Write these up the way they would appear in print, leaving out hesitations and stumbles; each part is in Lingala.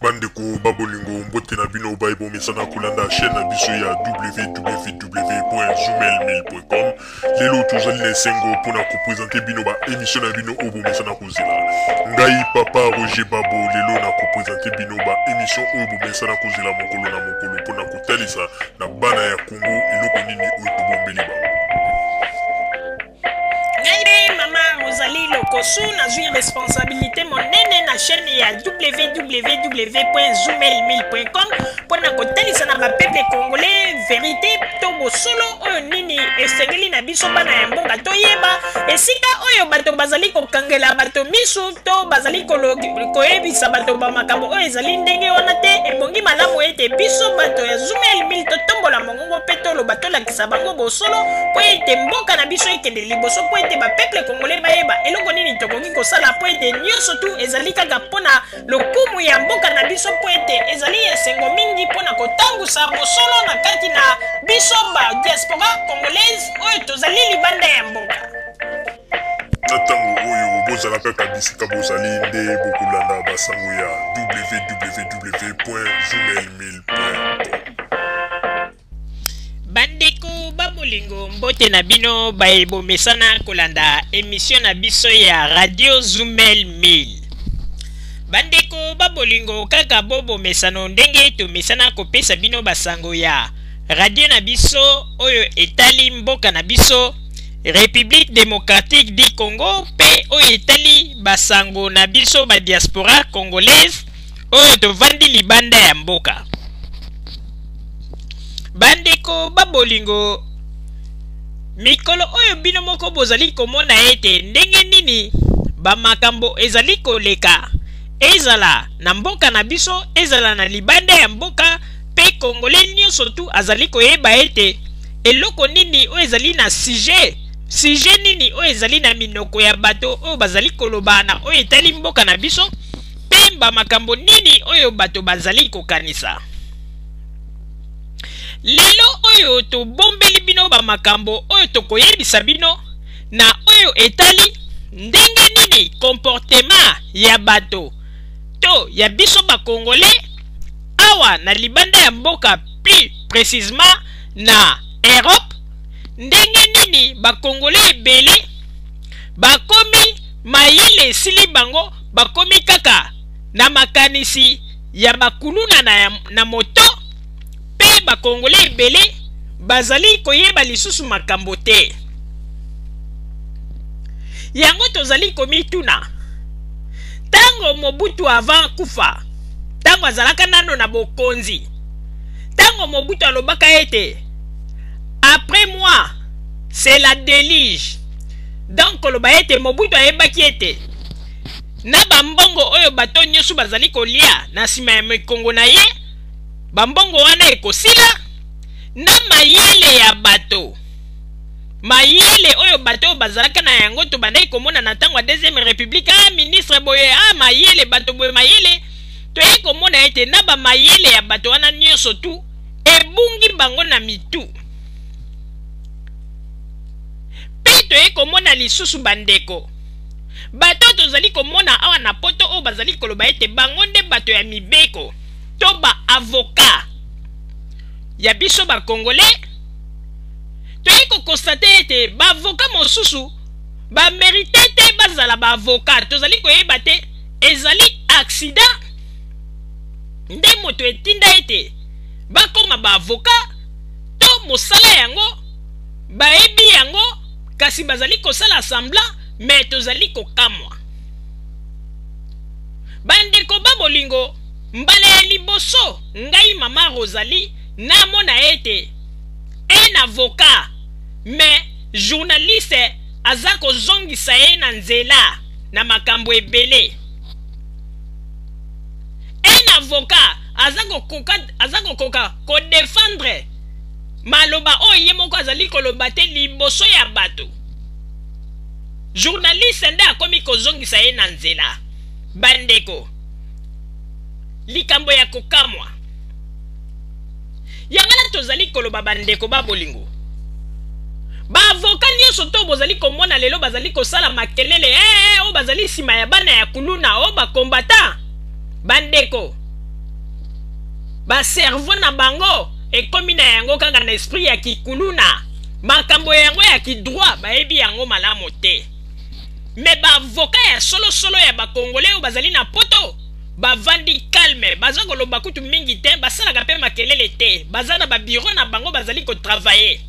Bandeko ba bolingo, mbote na bino baye bomesana kolanda chaîne na biso ya www.zoomail1000.com. Lelo tozali na esengo mpona kopresente bino ba émission na bino oyo bomesana kozela. Ngai papa Roger Babo lelo na kopresente bino ba émission oyo bomesana kozela mokolo na mokolo mpona kotalisa na bana ya Congo eloko nini oyo tobombeli bango. Ngai mpe mama Rosalie Lokosu nazwi responsabilité monene na chaîne ya www.zoomail1000.com mpo na kotalisa na bapeuple congolais verité to bosolo oyo nini esengeli na biso bana ya mboka toyeba esika oyo bato bazali kokangela bato misu to bazali koyebisa bato bamakambo oyo ezali ndenge wana te. Ebongi malamu ete biso bato ya Zoomail 1000 totombola mongongo mpe toloba, tolakisa bango bosolo mpo ete mboka na biso ekende liboso, mpo ete bapeuple congolais bayeba eloko nini tokoki kosala, mpo ete nyonso tu ezali kaka mpo na lokumu ya mboka na biso, mpo ete ezali esengo mingi mpo na kotangusa bosolo na kati na biso ba diaspora congolaise oyo tozali libanda ya mboka. Na ntango oyo bozala kaka bisika bozali nde bokolanda basango ya www.zoomail1000.com. Bandeko ba bolingo, mbote na bino baye bomesana kolanda emission na biso ya Radio Zumel 1000. Bandeko ba bolingo, kaka bo bomesano ndenge tomesana kopesa bino basango ya radio na biso oyo etali mboka na biso République démocratique du Congo mpe oyo etali basango na biso ba diaspora congolaise oyo tovandi libanda ya mboka. Bandeko ba bolingo, mikolo oyo bino moko bozali komona ete ndenge nini bamakambo ezali koleka, ezala na mboka na biso, ezala na libanda ya mboka, mpe congolais nyonso tu azali koyeba ete eloko nini oyo ezali na sujet nini oyo ezali na minoko ya bato oyo bazali koloba na oyo etali mboka na biso, mpe bamakambo nini oyo bato bazali kokanisa. Lelo oyo tobombeli bino bamakambo oyo tokoyebisa bino na oyo etali ndenge nini comportement ya bato to ya biso bakongole awa na libanda ya mboka, plus précisément na Europe, ndenge nini bakongole ebele bakomi mayele esili bango, bakomi kaka na makanisi ya bakuluna na moto, mpe bakongole ebele bazali koyeba lisusu makambo te. Yango tozali komituna, tango Mobutu avant kufa, tango azalaka nano na bokonzi, tango Mobutu alobaka ete après moi c'est la déluge, donc koloba ete Mobutu ayebaki ete na bambongo oyo bato nyonso bazali kolia na nsima ya mikongo na ye, bambongo wana ekosila, na mayele ya bato, mayele oyo bato oyo bazalaka na yango tobandaki komona na ntango ya deuxième république, ministre boye, mayele bato boye mayele, toyei komona ete na bamayele ya bato wana nyonso tu ebungi bango na mitu. Mpe toyei komona lisusu bandeko bato tozali komona awa na poto oyo bazali koloba ete bango nde bato ya mibeko to ba avocat ya biso ba congolais, toyei kokonstate ete ba avocat mosusu ba mérite te bazala ba avocat. Tozali koyeba te ezali accident nde moto etinda ete bakoma ba avocat to mosala yango bayebi yango kasi bazali kosala semblant, mais tozali kokamwa. Bandeko ba bolingo, mbala ya liboso ngai mama Rosalie namona ete un avocat mais journaliste aza kozongisa ye na nzela na makambo ebele. Un avocat aza kokoka kodefendre maloba oyo ye moko azali koloba te liboso ya bato. Journaliste nde akomi kozongisa ye na nzela. Bandeko, likambo ya kokamwa yango wana tozali koloba, bandeko ba bolingo, ba avocat nyonso to bozali komona lelo bazali kosala makelele, oyo bazali nsima ya bana ya kuluna, oyo bakombata, bandeko. Ba cerveau na bango ekomi na yango kaka na esprit ya kikuluna. Makambo yango ya kidroit bayebi yango malamu te. Mais ba avocat ya solo solo ya ba congolais oyo bazali na poto bavandi calme, baza koloba kutu mingi te, basalaka pe makelele te, baza na ba bureau na bango bazali ko travailler.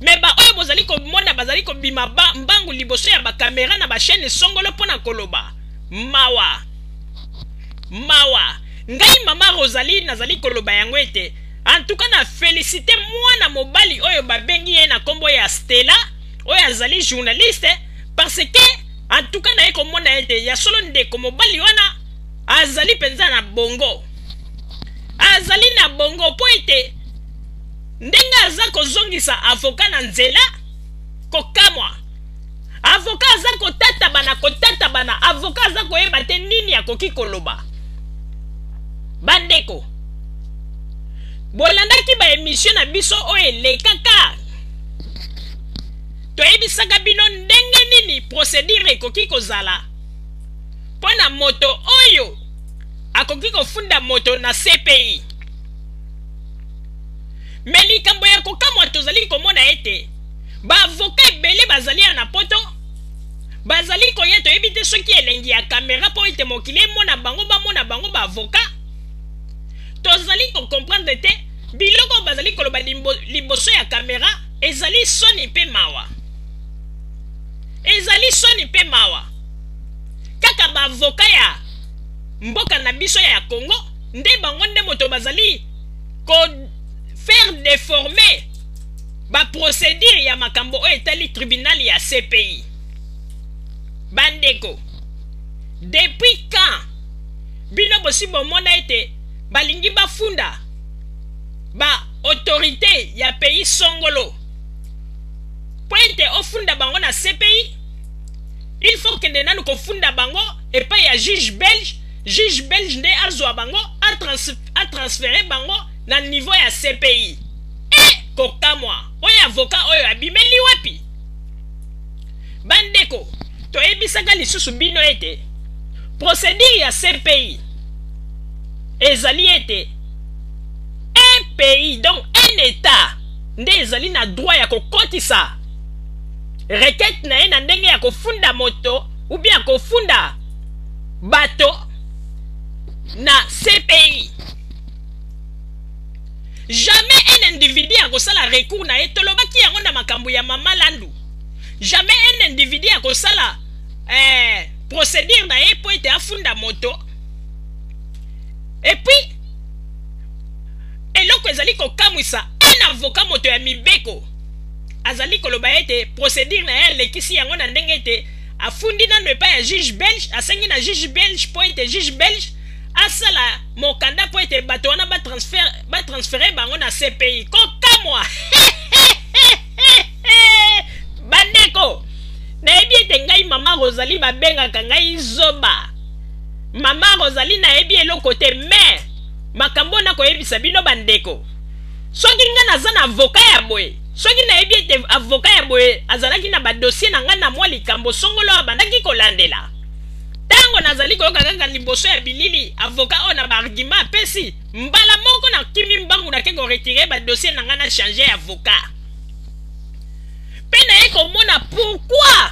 Mais ba oyo bozali komona bazali kobima ba mbangu liboso ya ba camera na ba chaine songolo pona koloba. Mawa. Mawa. Ngai mama Rosalie nazali koloba yango ete en tout cas na felicite mwana mobali oyo babengi ye na kombo ya Stella oyo azali journaliste parce que en tout cas naye komona ete ya solo ndeko mobali wana azali mpenza na bongo, azali na bongo mpo ete ndenge aza kozongisa avocat na nzela kokamwa. Avocat aza kotatabana kotatabana, avocat aza koyeba te nini akoki koloba. Bandeko, bolandaki ba emission na biso oyo elekaka, toyebisaka bino ndenge nini procédure ekoki kozala mpo na moto oyo akoki kofunda moto na CPI. Me likambo ya kokamwa, tozali komona ete ba avocat ebele bazali ya na poto bazali koya, toyebi te soki elengi ya kamera mpo ete mokili emona bango, bamona bango ba avocat. Tozali kocomprendre te biloko bazali koloba liboso ya kamera. Ezali soni mpe mawa, ezali soni mpe mawa. Kaka ba avocat ya mboka na biso ya Congo nde bango nde moto bazali ko faire déformer baprocédure ya makambo oyo etali tribunal ya CPI. Bandeko, depuis quand bino bosi bomona ete balingi bafunda baautorité ya pays songolo, mpo ete ofunda bango na CPI, il faut kende nanu kofunda bango epai ya juge belge? Juge belge nde azwa bango, atransfere bango na niveau ya CPI. E kokamwa, oyo avocat oyo abimeli wapi? Bandeko, toyebisaka lisusu bino ete procédure ya CPI ezali ete un pays, donc un état, nde ezali na droit ya kokotisa requête na ye na ndenge ya kofunda moto ou bien kofunda bato na CPI. Jamais un individu akosala recours na ye. Tolobaki yango na makambo ya mama Landu. Jamais un individu akosala procédure na ye mpo ete afunda moto. Et puis eloko ezali kokamwisa, un avocat, moto ya mibeko, azali koloba ete procédure na ye alekisi yango na ndenge ete afundi nano epai ya juge belge, asengi na juge belge mpo ete juge belge asala mokanda mpo ete bato wana batransfere bango na CPI. Kokamwa. Bandeko, nayebi ete ngai mama Rosalie babengaka ngai zoba, mama Rosalie nayebi eloko te, mais makambo nakoyebisa bino bandeko, soki ngai naza na avocat ya boye, soki nayebi ete avocat ya boye azalaki na badossier na ngai na mwa likambo songolo abandaki kolandela, ntango nazali koyoka kaka liboso ya bilili avocat oyo na baargument apesi, mbala moko nakimi mbangu, nake koretirer badossier na ngai, na change avocat. Mpe naye komona pourquoi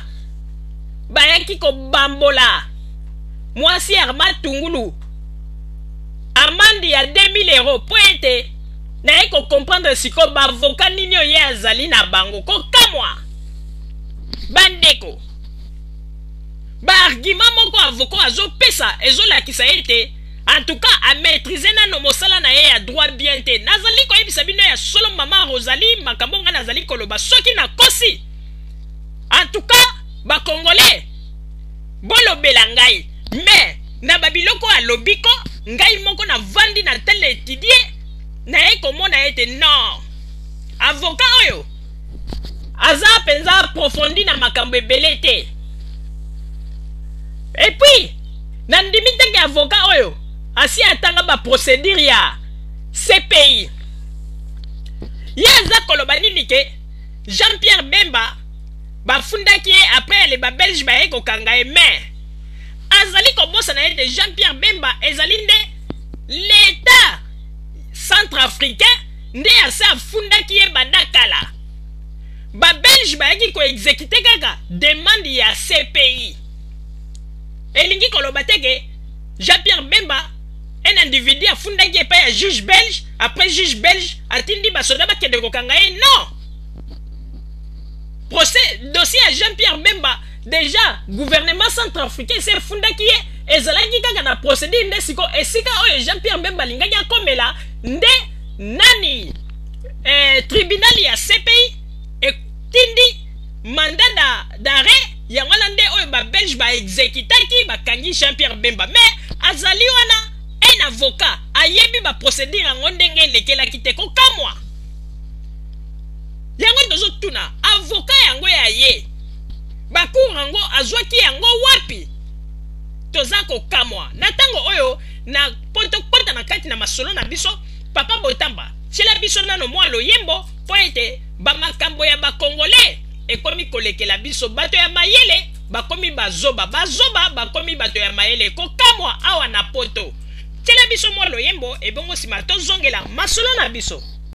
bayaki kobambola mwasi Armand Tungulu amende ya 2000 euro, mpo ete naye kocomprendre sikoyo baavocat nini oyo ye azali na bango. Kokamwa bandeko, baargument moko avocat azopesa ezolakisa ete en tout cas amaîtrise nano mosala na ye ya droit bien te. Nazali koyebisa bino ya solo, mama Rosalie, makambo ngai nazali koloba, soki nakosi, en tout cas bacongolais bolobela ngai. Mais na babiloko alobi ko, ngai moko navandi na tele étudie, naye komona ete non, avocat oyo aza mpenza approfondi na makambo ebele te. Et puis nandimi ndenge avocat oyo asi atanga baprocédure ya CPI. Ye aza koloba nini? Ke Jean-Pierre Bemba bafundaki ye, après ale babelge baye kokanga ye. Mais azali kobosana ete Jean-Pierre Bemba ezali nde l'état. Centrafricain nde ase afundaki ye banda kala. Babelge bayaki koexécuter kaka demande ya CPI. Elingi koloba te ke Jean-Pierre Bemba, un individu, afundaki epai ya juge belge, après juge belge atindi basoda bakende kokanga ye. Non, procès, dossier ya Jean-Pierre Bemba, déjà gouvernement centrafricain ese efundaki ye, ezalaki kaka na procédure. Nde siko esika oyo Jean-Pierre Bemba alingaki akomela nde nani, tribunal ya CPI etindi mandat d'arrêt. Yango wana nde oyo Babelge baexécutaki, bakangi Jean-Pierre Bemba. Mais azali wana un avocat, ayebi baprocédure yango ndenge elekelaki te. Kokamwa yango, tozotuna avocat yango ya ye, bacours yango azwaki yango wapi? Toza kokamwa na ntango oyo. Na mpo tokɔta na kati na masolo na biso, papa Botamba, tiela biso nano mwa loyembo, mpo ete bamakambo ya Bakongole ekomi kolekela biso. Bato ya mayele bakomi bazoba, bazoba bakomi bato ya mayele. Kokamwa awa na Poto. Tiela biso mwa loyembo, ebongo nsima tozongela masolo na biso.